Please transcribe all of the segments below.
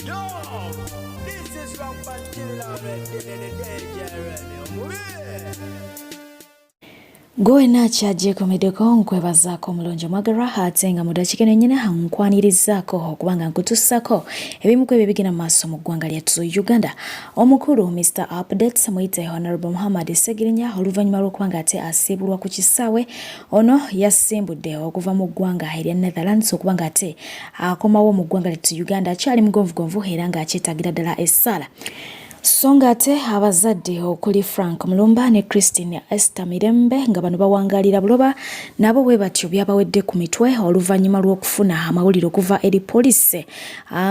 Yo, this is Rampant Killer Already. Gwe wenna akyagyekomeddeko nkwebazaako omulungi omwagalwa ate nga mu ddakiika eno ennyina nkwanirizaako okuba nga nkutuusako ebimu ku ebyo ebigenda mu maaso mu ggwanga lyattu Uganda. Omukulu Mr Updates muyite Honorable Muhammad Ssegirinya oluvannyuma lw'okuba nga ate asiibulwa ku kisaawe ono yasimbudde okuva mu ggwanga erya Netherlands okuba nga ate akomawo mu ggwanga lyattu Uganda akyali mugonvugonvu era ng'akyetaagira ddala essaala. So nga ate abazadde okuli Frank Mulumba ne Christine Esther Mirembe nga bano bawangaalira Buloba nabo bwe batyo byabawedde ku mitwe oluvannyuma lw'okufuna amawulire okuva eri poliisi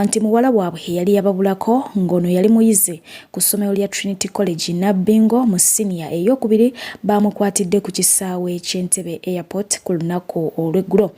nti muwala waabwe eyali yababulako ng'ono yali muyizi ku ssomero lya Trinity College Nabbingo mu siniya ey'okubiri baamukwatidde ku kisaawe ky'Entebbe Airport ku lunaku olw'eggulo.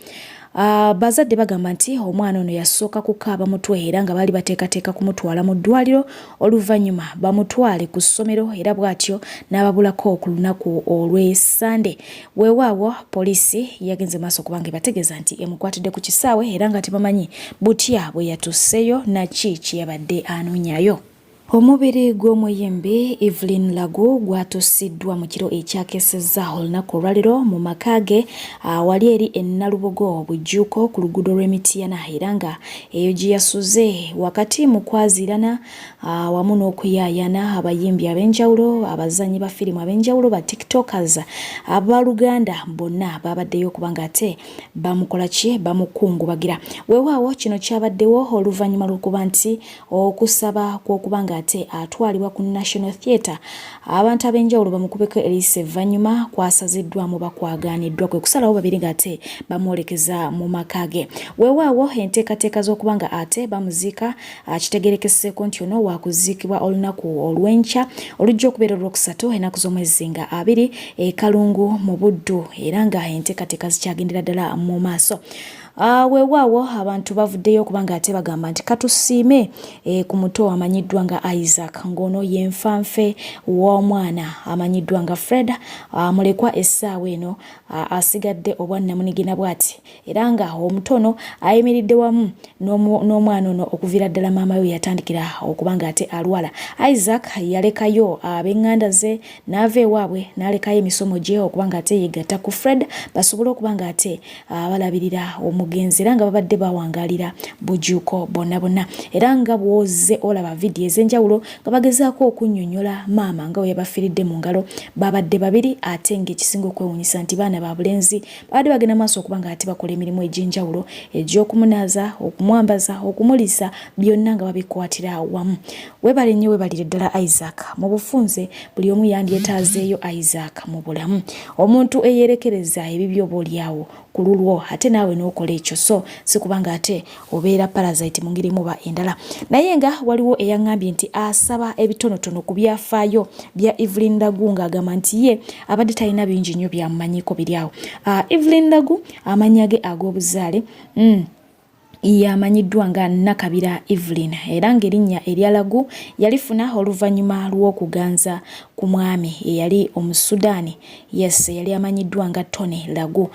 Bazadde bagamba nti omwana ono yasooka kukaaba mutwe era nga baali bateekateeka kumutwala mu ddwaliro oluvannyuma bamutwale ku ssomero era bw'atyo n'ababulako ku lunaku olw'e Ssande. Weewaawo poliisi yagenze maaso okuba nga ebategeeza nti emukwatidde ku kisaawe era nga tebamanyi butya bwe yatuuseeyo na ki kye yabadde anoonyayo. Omubiri gw'omuyimbi Evelyn Lagu gwatuusiddwa mu kiro ekyakeesezza olunaku olwalero mu maka ge awali eri e Nalubogo Bujuuko ku luguudo lw'e Mityana era nga eyo gye yasuze wakati mu kwaziirana wamu n'okuyaayaana abayimbi ab'enjawulo, abazannyi ba firimu ab'enjawulo, ba tiktokers, abaluganda bonna baabaddeyo okuba nga ate bamukola ki bamukungubagira. Weewaawo kino kyabaddewo oluvannyuma lw'okuba nti Okusaba kw'okuba ng'ate atwalibwa ku National Theatre abantu ab'enjawulo bamukubeko eriiso evvannyuma kwasaziddwamu oba kwagaaniddwa kwe kusalawo babiri ng'ate bamwolekeza mu maka ge. Weewaawo enteekateeka z'okuba nga ate bamuziika kitegeerekeseeko nti ono waakuziikibwa olunaku olw'enkya olujja okubeera olwokusatu ennaku z'omwezi nga 20 e Kalungu mu Buddu era nga enteekateeka zikyagendera ddala mu maaso. Weewaawo abantu bavuddeyo okuba nga ate bagamba nti katusiime ku muto amanyiddwa nga Isaac ng'ono ye nfanfe w'omwana amanyiddwa nga Fred mulekwa essaawa eno asigadde obwannamunigina bw'ati era nga omuto ono ayimiridde wamu n'omwana ono okuviira ddala maama we yatandikira okuba nga ate alwala. Isaac yalekayo ab'eŋŋanda ze n'ava ewaabwe n'alekayo emisomo gye okuba nga ate yegatta ku Fred basobole okuba nga ate balabirira omugenzi era nga babadde bawangaalira Bujuuko bonna bonna era nga bw'ozze olaba vidiyo ez'enjawulo nga bagezaako okunnyonnyola maama nga bwe yabafiiridde mu ngalo babadde babiri ate ng'ekisinga okwewuunyisa nti baana ba bulenzi babadde bagenda maaso okuba nga ate bakola emirimu egy'enjawulo egy'okumunaaza, okumwambaza, okumuliisa byonna nga babikwatira wamu. Webale nnyo webalire ddala Isaac. Mu bufunze buli omu yandyetaazeeyo Isaac mu bulamu. Omuntu eyeerekereza ebibye oba olyawo ku lulwo ate naawe n'okola ekyo so si kuba nga ate obeera parasite mu ngeri emu oba endala. Naye nga waliwo eyaŋŋambye nti asaba ebitonotono ku byafaayo bya Evelyn Lagu ng'agamba nti ye abadde talina bingi nnyo by'amumanyiiko biri awo. Evelyn Lagu amannya ge ag'obuzaale Y'amanyiddwa nga Nakabira Evelyn era ng'erinnya erya Lagu yalifuna oluvannyuma lw'okuganza ku mwami eyali Omusudaani, yes, eyali amanyiddwa nga Tony Lagu.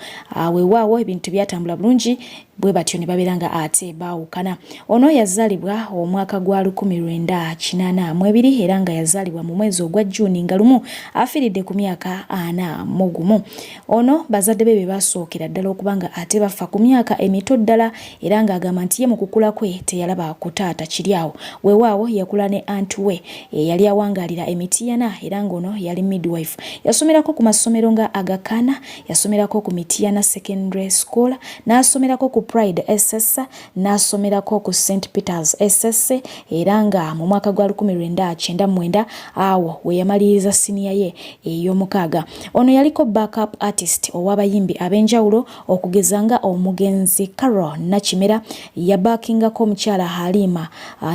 Weewaawo ebintu tebyatambula bulungi bwe batyo ne babeera nga ate baawukana. Ono yazaalibwa omwaka gwa 1982 era nga yazaalibwa mu mwezi ogwa June nga lumu afiiridde ku myaka 41. Ono bazadde be be basookera ddala okuba nga ate bafa ku myaka emito ddala era ng'agamba nti ye mu kukula kwe teyalaba ku taata kiri awo. Weewaawo yakula ne aunt we eyali awangaalira e Mityana era ng'ono yali midwife. Yasomerako ku masomero nga Aga Khan, yasomerako ku Mityana Secondary School, n'asomerako ku Pride SS, n'asomerako ku St Peters SS era nga mu mwaka gwa 1999 awo we yamaliriza siniya ye ey'omukaaga. Ono yaliko backup artist ow'abayimbi ab'enjawulo okugeza nga omugenzi Carol Nakimera, yabaakingako omukyala Halima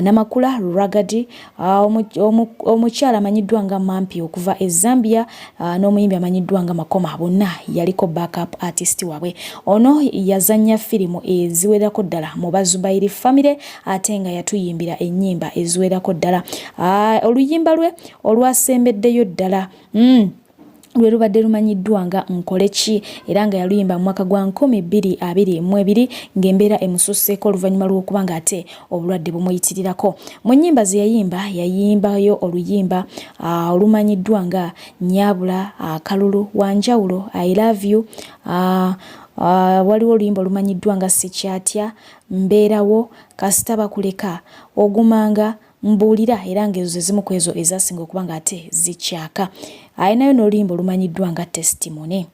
Namakula Ragadi, omukyala amanyiddwa nga Mampi okuva e Zambia n'omuyimbi amanyiddwa nga Makoma bonna yaliko backup artist waabwe. Ono yazannya firimu eziwerako ddala mu Bazubairi family ate nga yatuyimbira ennyimba eziwerako ddala. Oluyimba lwe olwasembeddeyo ddala. Lwe lubadde lumanyiddwa nga Nkole Ki era nga yaluyimba mu mwaka gwa 2022 ng'embeera emususseeko oluvannyuma lw'okuba ng'ate obulwadde bumuyitirirako. Mu nnyimba ze yayimba, yayimbayo oluyimba olumanyiddwa nga Nnyabula, Akalulu, Wanjawulo, I Love You, waliwo oluyimba olumanyiddwa nga Sikyatya, Mbeerawo, Kasita Bakuleka, Ogumanga, Mbuulira era ng'ezo ze zimu ku ezo ezaasinga okuba ng'ate zikyaka. Alinayo n'oluyimba olumanyiddwa nga Testimony.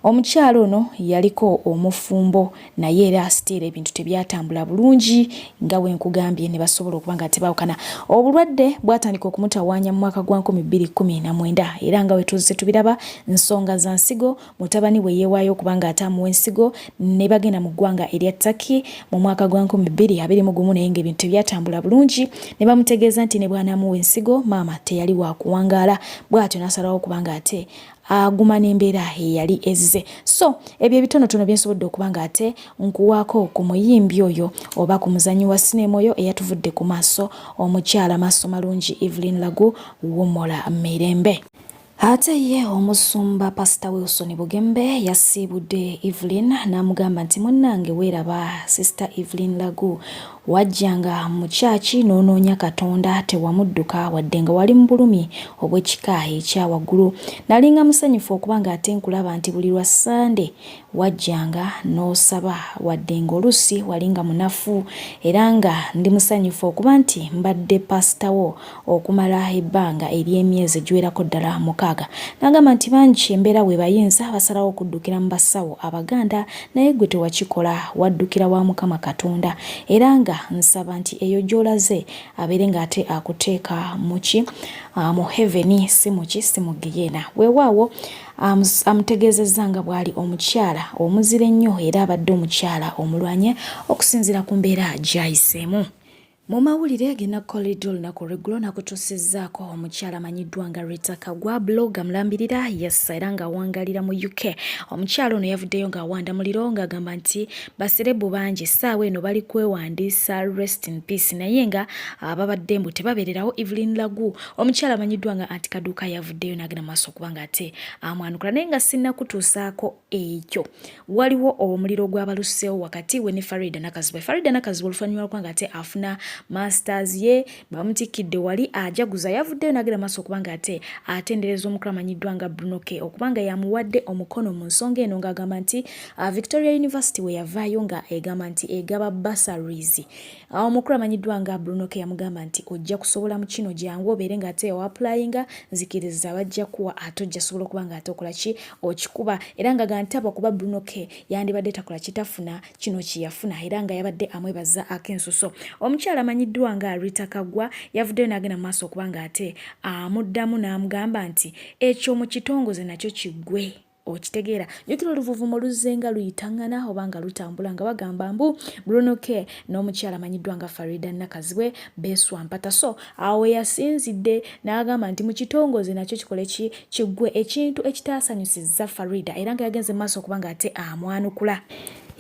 Omukyala ono yaliko omufumbo naye era siteera ebintu tebyatambula bulungi nga bwe nkugambye ne basobola okuba nga tebaawukana. Obulwadde bwatandika okumutawaanya mu mwaka gwa 2019 era nga bwe tuzze tubiraba nsonga za nsigo Mutabani we yeewaayo okuba ng'ate amuwa ensigo ne bagenda mu ggwanga erya Turkey mu mwaka gwa 2021 naye ng'ebintu tebyatambula bulungi ne bamutegeeza nti ne bw'anaamuwa ensigo maama teyali wa kuwangaala bw'atyo n'asalawo okuba ng'ate aguma n'embeera eyali ezze. So ebyo ebitonotono bye nsobodde okuba ng'ate nkuwaako ku muyimbi oyo oba ku muzannyi wa sineema oyo eyatuvudde ku maaso omukyala Maasomalungi Evelyn Lagu wummula mirembe. Ate ye omusumba Pasita Wilson Bugembe yasiibudde Evelyn n'amugamba nti munnange weeraba Sister Evelyn Lagu wajjanga mu kyaki n'onoonya Katonda tewamudduka wadde nga wali mu bulumi obw'ekika ekya waggulu. Nalinga musanyufu okuba ng'ate nkulaba nti buli lwa Ssande wajjanga n'osaba wadde ng'oluusi walinga munafu era nga ndi musanyufu okuba nti mbadde paasita wo okumala ebbanga ery'emyezi egiwerako ddala mukaaga. N'agamba nti bangi embeera bw'ebayinza basalawo okuddukira mu basawo Abaganda naye ggwe tewakikola waddukira wa Mukama Katonda era nga nsaba nti eyo gy'olaze abeere ng'ate akuteeka muki mu heaven si muki si mu ggeyeena. Weewaawo amutegeezezza nga bw'ali omukyala omuzira ennyo era abadde omukyala omulwanyi okusinziira ku mbeera gy'ayiseemu. Mu mawulire ge nakukoleddwa olunaku olw'eggulo nakutuusizzaako omukyala amanyiddwa nga Rita Kagwa blogger mulambirira yes era ng'awangalira mu UK. Omukyala ono yavuddeyo ng'awanda muliro ng'agamba nti baserebu bangi essaawa eno bali kwewandiisa rest in peace naye nga babadde mbu tebabeererawo. Evelyn Lagu omukyala amanyiddwa nga Anti Kaduuka yavuddeyo n'agenda mu maaso okuba ng'ate amwanukula naye nga sinnakutuusaako ekyo waliwo omuliro ogwabaluseewo wakati we ne Farida Nakazibwe. Farida Nakazibwe oluvannyuma lwokuba nga ate afuna masters ye bamutikkidde wali ajaguza yavuddeyo n'agenda maaso okuba nga ate atendereza omukulu amanyiddwa nga Bruno K okuba nga yamuwadde omukono mu nsonga eno ng'agamba nti Victoria University we yavaayo nga egamba nti egaba bursaries. Awo omukulu amanyiddwa nga Bruno K yamugamba nti ojja kusobola mu kino jangu obeere nga ate oapulayinga nzikiriza bajja kuwa ate ojja sobola okuba nga ate okola ki okikuba era nga gantaba kuba Bruno K yandibadde takola kitafuna kino kyeyafuna era nga yabadde amwebaza ak'ensuso. Omukyala amanyiddwa nga Rita Kaggwa yavuddeyo n'agenda mu maaso okuba nga ate amuddamu n'amugamba nti ekyo mu kitongoze nakyo kiggwe. Okitegeera? Jjukira oluvuvumo luzze nga luyitang'ana oba nga lutambula nga bagamba mbu Bruno K n'omukyala amanyiddwa nga Farida Nakazibwe beeswampata. So awo we yasinzidde n'agamba nti mu kitongoze nakyo kikole ki kiggwe ekintu ekitaasanyusizza Farida era nga yagenze mu maaso okuba ng'ate amwanukula.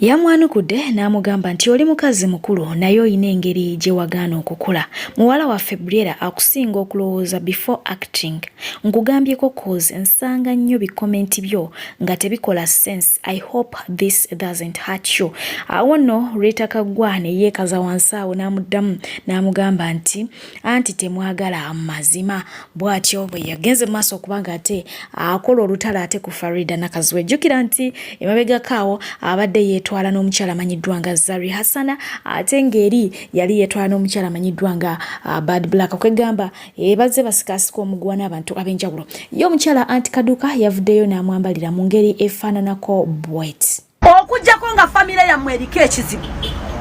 Yamwanukudde n'amugamba nti oli mukazi mukulu naye olina engeri gye wagaana okukula. Muwala waffe Briella akusinga okulowooza before acting. Nkugambyeko coz nsanga nnyo bi comment byo nga tebikola sense I hope this doesn't hurt you. Awo nno Rita Kaggwa ne yeekaza wansi awo n'amuddamu n'amugamba nti anti temwagala mazima. Bw'atyo bwe yagenze mu maaso okuba nga ate akola olutalo ate ku Farida Nakazibwe. Jjukira nti emabegako awo abadde yeetwala n'omukyala amanyiddwa nga Zari Hassana ate ng'eri yali yeetwala n'omukyala amanyiddwa nga Bad Black kwegamba eh, bazze basikaasika omuguwa n'abantu ab'enjawulo. Ye omukyala Anti Kaduka yavuddeyo n'amwambalira mu ngeri efaananako bweti. Okujjako nga famire yammwe eriko ekizibu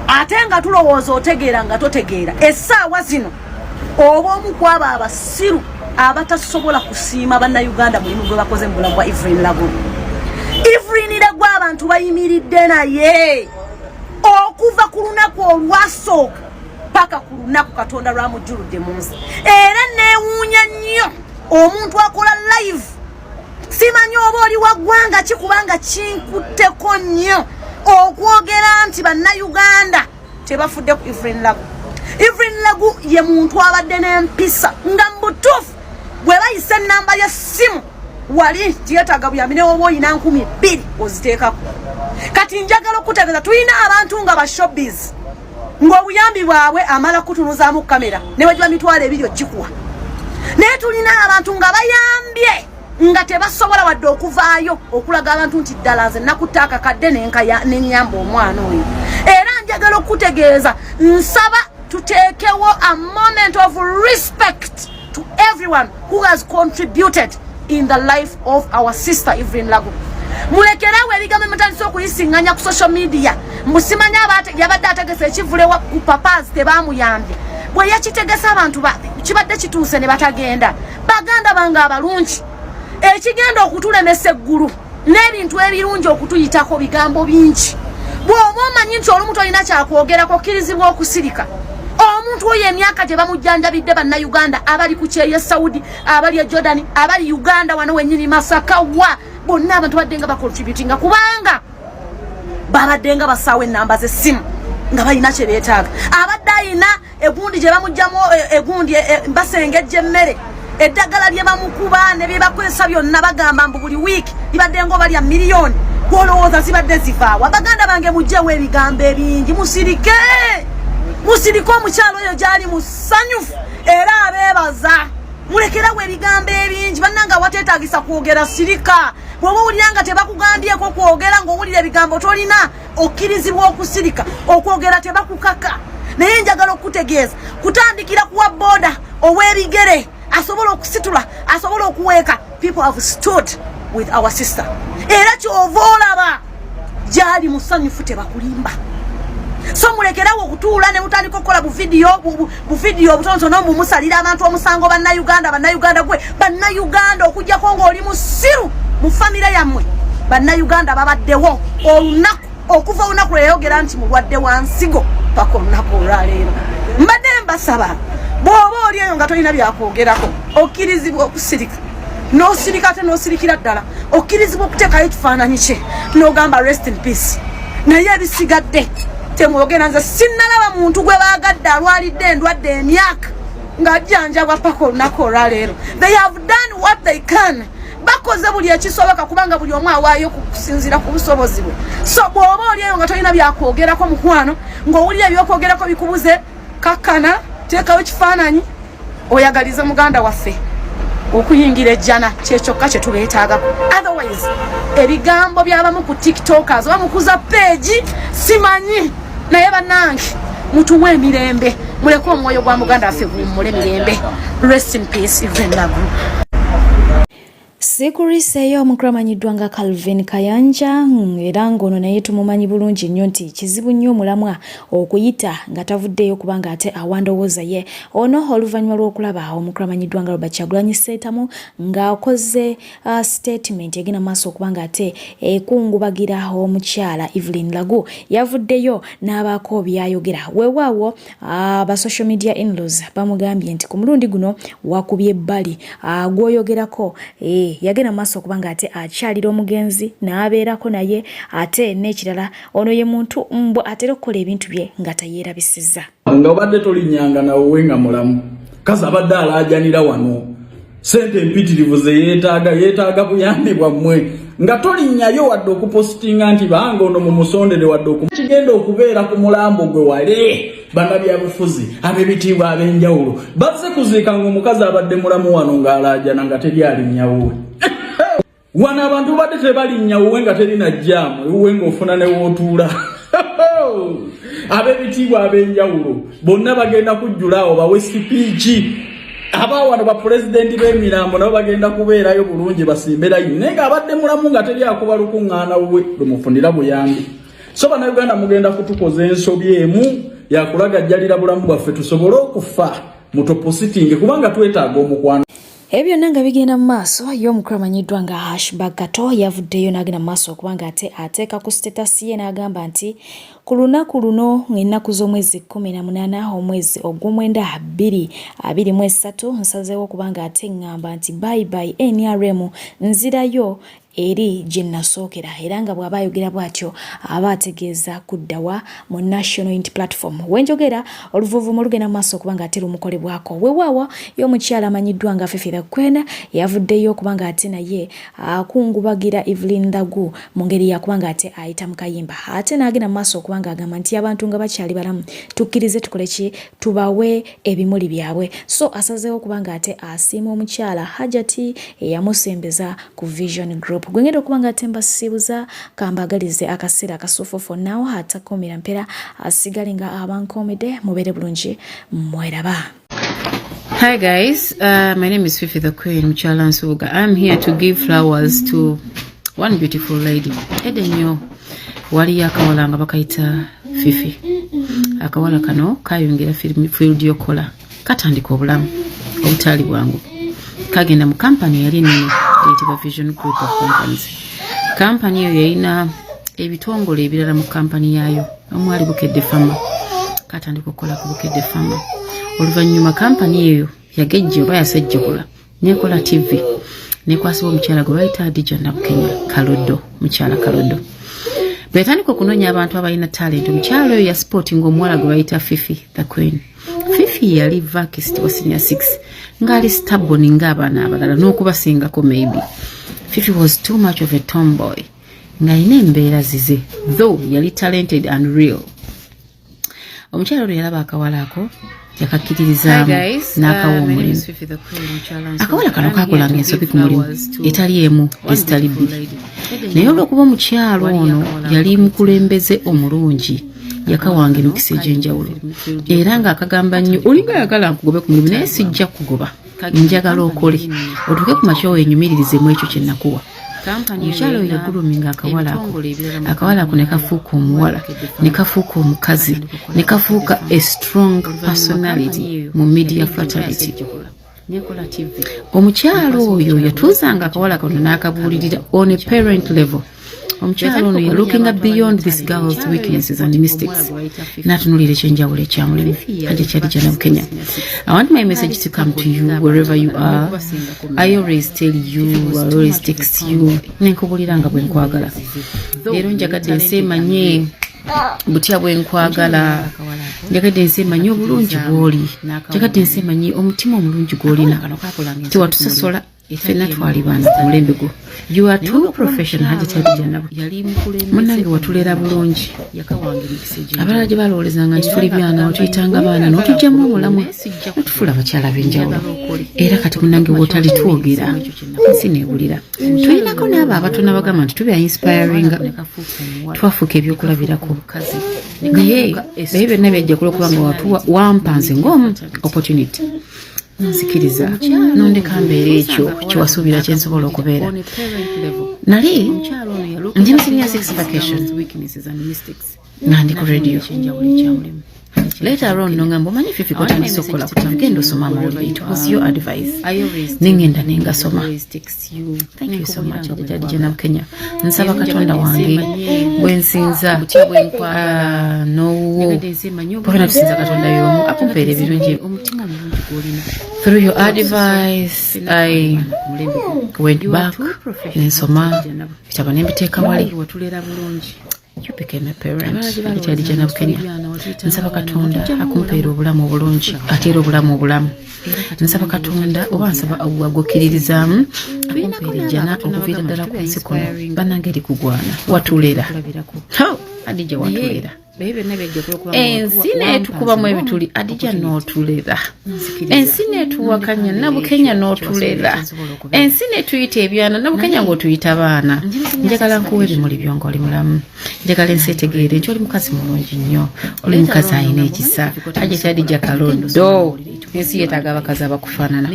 ate nga tulowooza otegeera nga totegeera, essaawa zino oba omu kwabo abasiru abatasobola kusiima bannayuganda mulimu gwe bakoze mu bulamu bwa Evelyn Lagu. Evelyn Lagu abantu bayimiridde naye okuva ku lunaku olwasooka paka ku lunaku Katonda lwamujjuludde mu nsi. Era neewuunya nnyo omuntu akola live simanyi oba oli wa ggwanga ki kubanga kinkutteko nnyo okwogera nti bannayuganda tebafudde ku Evelyn Lagu. Evelyn Lagu ye muntu abadde n'empisa nga mu butuufu bwe bayisa ennamba y'essimu Wali tiyetaaga buyambi, newoba oyina 2000 oziteekako. Kati njagala okutegeeza, tulina abantu nga ba showbiz, ng'obuyambi bwabwe amala kutunuzaamu kamera, ne bwegiba 20,000 ogikuwa. Naye tulina abantu nga bayambye nga tebasobola wadde okuvaayo okulaga abantu nti ddala nze nakutta akakadde nenyamba omwana oyo. Era njagala okutegeeza, nsaba tuteekewo a moment of respect to everyone who has contributed in the life of our sister Evelyn Lagu. Mulekerawo ebigambo emutandise okuyisiŋŋanya ku social media, mbusimanya yabadde ategese ekivulewa ku papas, tebamuyambye. Bwe yakitegese abantu kibadde kituuse ne batagenda. Baganda bange abalungi, ekigenda okutulemesa eggulu n'ebintu ebirungi okutuyitako bigambo bingi. Bw'oba omanyi nti olumu tolina kyakwogerako, okkirizibwa okusirika. Omuntu oyo emyaka gye bamujjanjabidde, Bannayuganda abali ku kyeyo Saudi, abali e Jordan, abali Uganda wano wennyini Masaka, wa bonna abantu badde nga bacontributinga, kubanga babadde nga basaawo enamba z'essimu nga balina kye beetaaga. Abadde ayina egundi gye bamugjamu egundi, basengejja emmere, eddagala lye bamukuba ne bye bakozesa byonna, bagamba mbu buli wiiki libadde nga oba lya miliyoni. Gwolowooza zibadde zivaawa? Baganda bange, mugjewo ebigambo ebingi, musirike, musirike. Omukyalo oyo gyali musanyufu era abeebaza. Mulekerawo ebigambo ebingi, bannanga. Awateetagisa kwogera, sirika. Bw'oba owulira nga tebakugambyeko kwogera, ng'owulira ebigambo tolina, okkirizibwa okusirika. Okwogera tebakukaka. Naye njagala okukutegeeza, kutandikira kuwa booda ow'ebigere asobola okusitula, asobola okuweeka. People have stood with our sister, era kyova olaba gyali musanyufu, tebakulimba. So mulekerawo okutuula ne mutandika okukola buvidiyo, buvidiyo obutonotono, mumusalira abantu omusango. Bannayuganda, Bannayuganda, gwe Bannayuganda, okugjako ng'oli musiru mu famire yammwe, Bannayuganda babaddewo olunaku, okuva olunaku lweyayogera nti mulwadde wa nsigo paka olunaku olwaleero. Mbadde mbasaba, bw'oba oli eyo nga tolina byakwogerako, okkirizibwa okusirika, n'osirika, ate n'osirikira ddala. Okkirizibwa okuteekayo ekifaananyi kye n'ogamba, "Rest in peace," naye ebisigadde temwogera. Nze sinnalaba muntu gwe baagadde alwalidde endwadde emyaka ng'ajjanjabwa paka olunaku olwaleero. They have done what they can, bakoze buli ekisoboka, kubanga buli omu awaayo kusinziira ku busobozi bwe. So bw'oba oli eyo nga tolina byakwogerako, mukwano, ng'owulira ebyokwogerako bikubuze, kakkana, teekayo kifaananyi, oyagalize muganda waffe okuyingira ejjana. Kyekyokka kye tubeetaagako. Otherwise ebigambo byabamu ku TikTokers oba mukuza page, simanyi, naye bannange, mutuwe emirembe, muleke omwoyo gwa muganda waffe guwummule mirembe. Rest in peace, Evelyn Lagu. Sikuriseeyo omukulu amanyiddwa nga Calvin Kayanja, era ng'ono naye tumumanyi bulungi nnyo nti kizibu nnyo omulamwa okuyita nga tavuddeyo, kubanga ate awa ndowooza ye. Ono oluvannyuma lw'okulaba omukulu amanyiddwa nga Robert Kyagulanyi Ssentamu ng'akoze statement egenda maaso okuba nga ate ekungubagira omukyala Evelyn Lagu, yavuddeyo n'abaako byayogera. Weewaawo aba social media inlaws bamugambye nti ku mulundi guno wakubye ebbali gwoyogerako. Yagenda maaso okuba nga ate akyalira omugenzi n'abeerako naye. Ate n'ekirala, ono ye muntu mbw atera okukola ebintu bye nga tayeerabisiza. Nga obadde tolinnyanga nawuwe nga mulamu, kazi abadde alaajanira wano sente empitirivu ze yeetaaga, yeetaaga buyambi bwammwe, nga tolinnyayo wadde okupositinga nti bange ono mumusondere, wadde kigenda okubeera ku mulambo gwe. Wale bannabyabufuzi ab'ebitiibwa ab'enjawulo bazze kuziika nga omukazi abadde mulamu wano ng'alaajana nga teri alinnyawowe. Wano abantu badde tebalinnya wuwe nga terina jjaamu, ewuwe ng'ofuna ne wootuula. Ab'ebitiibwa ab'enjawulo bonna bagenda kujjula awo bawe speech. Abaawano bapulezidenti b'emirambo nabo bagenda kubeerayo bulungi, basimbe layini, naye ng'abadde mulamu nga teri akuba lukuŋŋaana wuwe lumufunira buyambi. So Bannayuganda, mugenda kutukoza ensobi emu yakulagajjalira bulamu bwaffe tusobole okufa mutopositinge, kubanga twetaaga omukwano. Ebyo byonna nga bigenda mu maaso, ye omukulu amanyiddwa nga Hashbag Kato yavuddeyo n'agenda mu maaso okuba nga ate ateeka ku status ye n'agamba nti ku lunaku luno, ng'ennaku z'omwezi 18 omwezi ogw'omwenda 2023, nsazeewo okuba nga ate ŋŋamba nti bye bye NRM, nzirayo. Eri gye nnasookera era nga bw'aba ayogera bw'atyo aba ategeeza kudda wa mu National Unity Platform. We njogera oluvuuvuumo lugenda mu maaso okuba ng'ate lumukolebwako. Weewaawo ye omukyala amanyiddwa nga Fifi the Queen yavuddeyo okuba ng'ate naye akungubagira Evelyn Ndagu mu ngeri ya kuba ng'ate ayita mu kayimba ate n'agenda mu maaso okuba ng'agamba nti abantu nga bakyali balamu tukkirize tukole ki tubawe ebimuli byabwe so asazeewo okuba ng'ate asiima omukyala Hajati eyamusembeza ku Vision Group. Gwe ngenda okuba nga ate mbasiibuza kambagalize akaseera akasuufu for now atakuumira mpera asigale nga abankoomedde mubeere bulungi mweraba. Hi guys, my name is Fifi the Queen Mukyala Nsubuga. I'm here to give flowers to one beautiful lady. Edenyo waliyo akawala nga bakayita Fifi. Akawala kano kayungira field yokola. Katandika obulamu obutali bwangu. Kagenda mu kampani eyali ennene eyitibwa Vision Group of Companies. Kampani eyo yalina ebitongole ebirala mu kampani yaayo omwali Bukedde Fama. Katandika okukola ku Bukedde Fama. Oluvannyuma kampani eyo yagejja oba yasejjukula nekola TV nekwasibwa omukyala gwe bayita Adija Nabukenya Kaloddo. Mukyala Kaloddo bwe yatandika okunoonya abantu abalina talent, omukyala oyo yasipootinga omuwala gwe bayita Fifi the Queen. Fifi yali vakist wa senior 6 ng'ali stubborn ng'abaana abalala n'okubasingako. Maybe Fifi was too much of a tomboy ng'alina embeera zize, though yali talented and real. Omukyala ono yalaba akawala ako yakakkiririzaamu n'akawa omulimu. Akawala kano kakolanga ensobi ku mulimu etali emu ezitali bbiri, naye olw'okuba omukyalo ono yali mukulembeze omulungi, yakawanga emikisa egy'enjawulo era ng'akagamba nnyo, olinga ayagala nkugobe ku mulimu naye sijja kugoba, njagala okole otuuke ku makya wenyumiririzemu ekyo kye nakuwa. Omukyala oyo yaguluminga akawala ako, akawala ako ne kafuuka omuwala, ne kafuuka omukazi, ne kafuuka a strong personality mu media fraternity. Omukyala oyo yatuuzanga akawala kano n'akabuulirira on a parent level. Omukyala ono yalookinga beyond this girl's weaknesses and mistakes n'atunuulira ekyenjawulo ekyamulimu Hajati Hadija Nabukenya. I want my message to come to you wherever you are. I always tell you, I always text you nenkubuulira nga bwe nkwagala. Leero njagadde ensi emanye butya bwe nkwagala, njagadde ensi emanye obulungi bw'oli, njagadde ensi emanye omutima omulungi gw'olina. Tiwatusosola, ffenna twali baana ku mulembe gwo. You are too professional, Hajati Hadija Nabo. Munnange watulera bulungi. Abalala gye balowoolezanga nti tuli byana, watuyitanga baana n'otugyamu omulamwa notufuula abakyala b'enjawulo. Era kati munnange wootali twogera ensi neewulira. Tulinako n'abo abatono abagamba nti tubya inspiringa, twafuuka ebyokulabirako, naye ebyo byonna byajja kulwokuba nga watuwa wampa nze ng'omu opportunity nzikiriza nondeka mbeera ekyo kyewasuubira kyensobola okubeera. Nali ndi mu senior six vacation nga ndi ku radio. Later on nongamba, omanyi Fifi, kotandise okukola ku TV, genda osoma amawulire. It was your advice, nengenda nengasoma. Thank you so much, Hajati Hadija Nabukenya. Nsaba Katonda wange bwensinza n'owuwo, bwena tusinza Katonda y'omu, akumpeera ebirungi. Through your advice I went back nensoma bitabo nembiteeka wali. You became a parent, Hajati Hadija Nabukenya. Nsaba Katonda akumpeera obulamu obulungi ate era obulamu obulamu. Nsaba Katonda oba nsaba agukkiririzaamu akumpeera ejjana okuviira ddala ku nsi kuno. Bannange eri kugwana watulera. Hadija, watulera ensi neetukubamu ebituli. Adija, n'otulera ensi neetuwakanya. Nabukenya, n'otulera ensi neetuyita ebyana. Nabukenya, ng'otuyita baana. Njagala nkuwa ebimuli byo nga oli mulamu. Njagala ensi etegeere nti oli mukazi mulungi nnyo, oli mukazi alina ekisa. Hajati Hadija Kaloddo, ensi yeetaaga abakazi abakufaanana.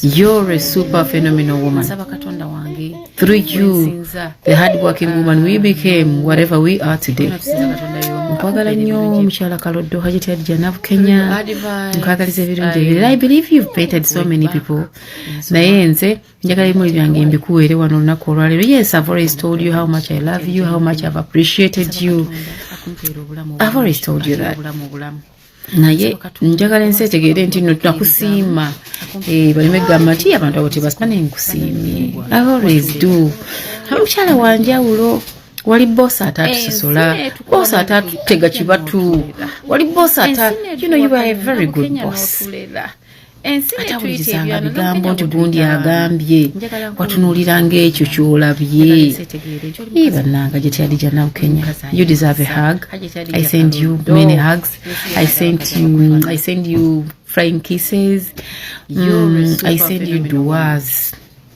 You're a super phenomenal woman. Through you, the hardworking woman, we became whatever we are today. Nkwagala nnyo mukyala Kaloddo Hajati Hadija Nabukenya, nkwagaliza ebirungi ebirala. I believe you've bettered so many people, naye nze njagala ebimuli byange mbikuweere wano olunaku olwaleero. Yes, I've always told you how much I love you, how much I've appreciated you. I've always told you that, naye njagala ensi etegeere nti nno nakusiima. Baleme kugamba nti abantu abo tebasima. Naye nkusiimye, I always do. Omukyala wanjawulo, wali boss atatusosola, boss atatutega kibatu, wali boss ata, you are a very good boss. Atawulirizanga bigambo nti gundi agambye, watunuuliranga ekyo kyolabye. Bannanga, Hajati Hadija Nabukenya, you deserve a hug. I send you many hugs. I send you flying kisses. I send you duas.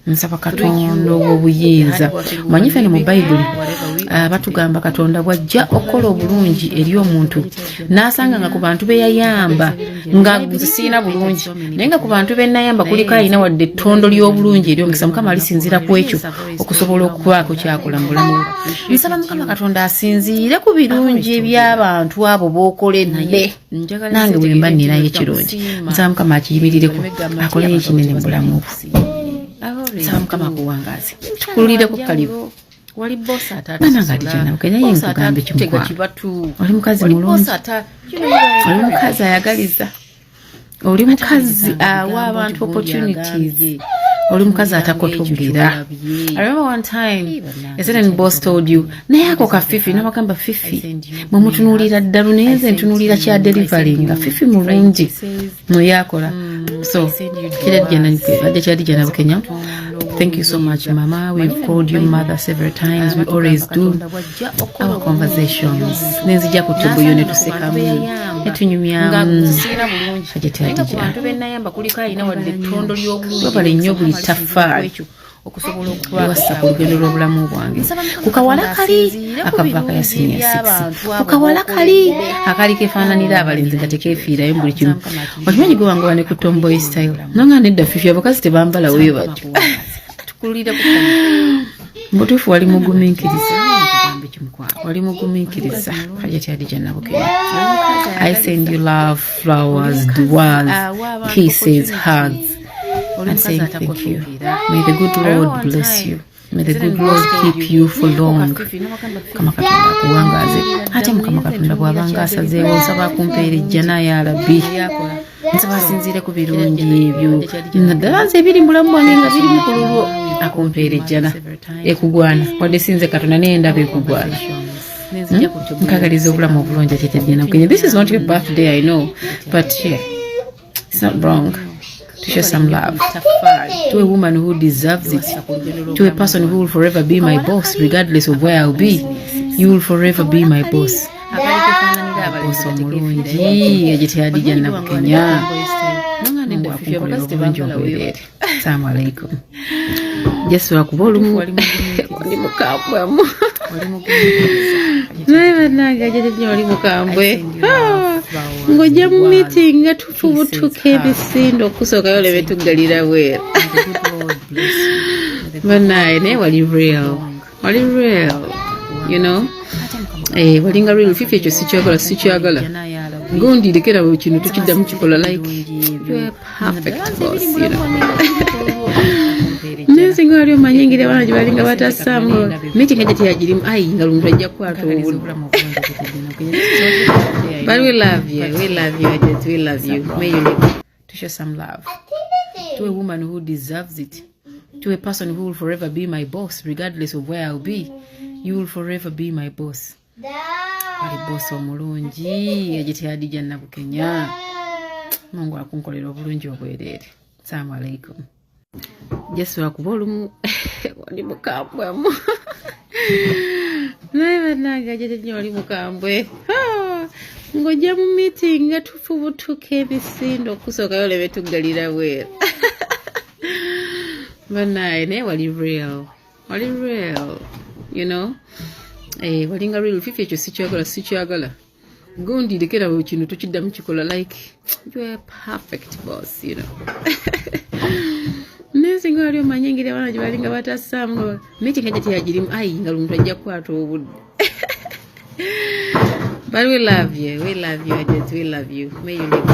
Nsaba Katonda ow'obuyinza. Omanyi fene mu Bayibuli batugamba Katonda bw'ajja okukola obulungi eri omuntu n'asanga nga ku bantu be yayamba, nga nze siina bulungi, naye nga ku bantu be nayamba kuliko alina wadde ettondo ly'obulungi eri omukisa, Mukama alisinziira ku ekyo okusobola okubaako kyakola mu bulamu bwe. Nsaba Mukama Katonda asinziire ku birungi eby'abantu abo b'okoledde. Nange bwe mba nninayo ekirungi, nsaba Mukama akiyimirireko, akoleyo ekinene mu bulamu bwe. Nsaba Mukama akuwangaaze, tukululireko kalibu. Mwana nga Hadija Nabukenya, ye nkugambe kimukwano, oli mukazi mulungi, oli mukazi ayagaliza, oli mukazi awa abantu opportunities, oli mukazi atakotogera. I remember one time a certain boss told you, naye ako ka Fifi, nabagamba Fifi mwe mutunuulira ddalu, naye nze ntunuulira kya deliveringa. Fifi mulungi mweyakola. So Hadija Nabukenya, thank you so much, mama. We've called you mother several times. We always do our conversations, nenzija ku tubuyo ne tusekamu ne tunyumyamu. Hajati Hadija, webale nnyo buli taffaali wassa ku lugendo lw'obulamu bwange, ku kawala kali akava akaya senior six, ku kawala kali akali kefaananira abalenzi nga tekeefiirayo buli kimu. Okimanyi gwe wange wane ku tomboy style, nonga nedda Fifi, abakazi tebambala weyo batyo. Mubutuufu wali mugumiikiriza, wali mugumiikiriza. Hajati Hadija Nabukenya, I send you love, flowers, duas, kisses, hugs and saying thank you. May the good Lord bless you. May the good Lord keep you for long. Mukama Katonda akuwangaaze. Ate Mukama Katonda bw'abanga asazeewo, nsaba akumpeera ejjana, ya Rabbi. Nsaba asinziire ku birungi ebyo, naddala nze ebiri mu bulamu bwange nga biri mu kululwo, akumpeera ejjana ekugwana. Wadde sinze Katonda, naye ndaba ekugwana. Nkagaliza obulamu obulungi, Hajati Nabukenya. This is not your birthday, I know, but yeah, it's not wrong to show some love to a woman who deserves it, to a person who will forever be my boss, regardless of where I'll be. You will forever be my boss. Boss omulungi, Hajati Hadija Nabukenya. Mungu akunkolera obulungi obwereere. Assalamu alaikum. Just lwakuba olumu oli mukambwemu, naye bannange, Hajati, oli mukambwe. Ng'ojja mu meeting nga tufubutuka ebisindo okusookayo olebe tuggalira bweru. Bannaye, naye wali real, wali real, walinga real. Fifi, ekyo sikyagala, sikyagala, gundi lekera kino tukiddamu kikola. Like, you're a perfect boss. Nensinga wali omanyi engeri abaana gye balinga batassaamu meeting ejja teyagirimu, ayi nga luntu ajja kukwata obudde. But we love you, we love you, Hajat, we love you. May you live to show some love to a woman who deserves it, to a person who will forever be my boss, regardless of where I'll be. You will forever be my boss. Wali boss omulungi, Hajati Hadija Nabukenya. Mungu akunkolera obulungi obwereere. Assalamu alaikum. Just lwakuba olumu oli mukambwemu, naye bannange, Hajati, oli mukambwe. Ng'ojja mu meeting nga tufubutuka ebisindo okusookayo olebe tuggalira bweru. Bannaye, naye wali real, wali real, walinga real. Fifi, ekyo sikyagala, sikyagala, gundi lekera kino tukiddamu kikola. Like, you're a perfect boss. Nensinga wali omanyi engeri abaana gye balinga batassaamu meeting ejja teyagirimu, ayi nga luntu ajja kukwata obudde. But we love you, we love you, Hajat, we love you. May you live.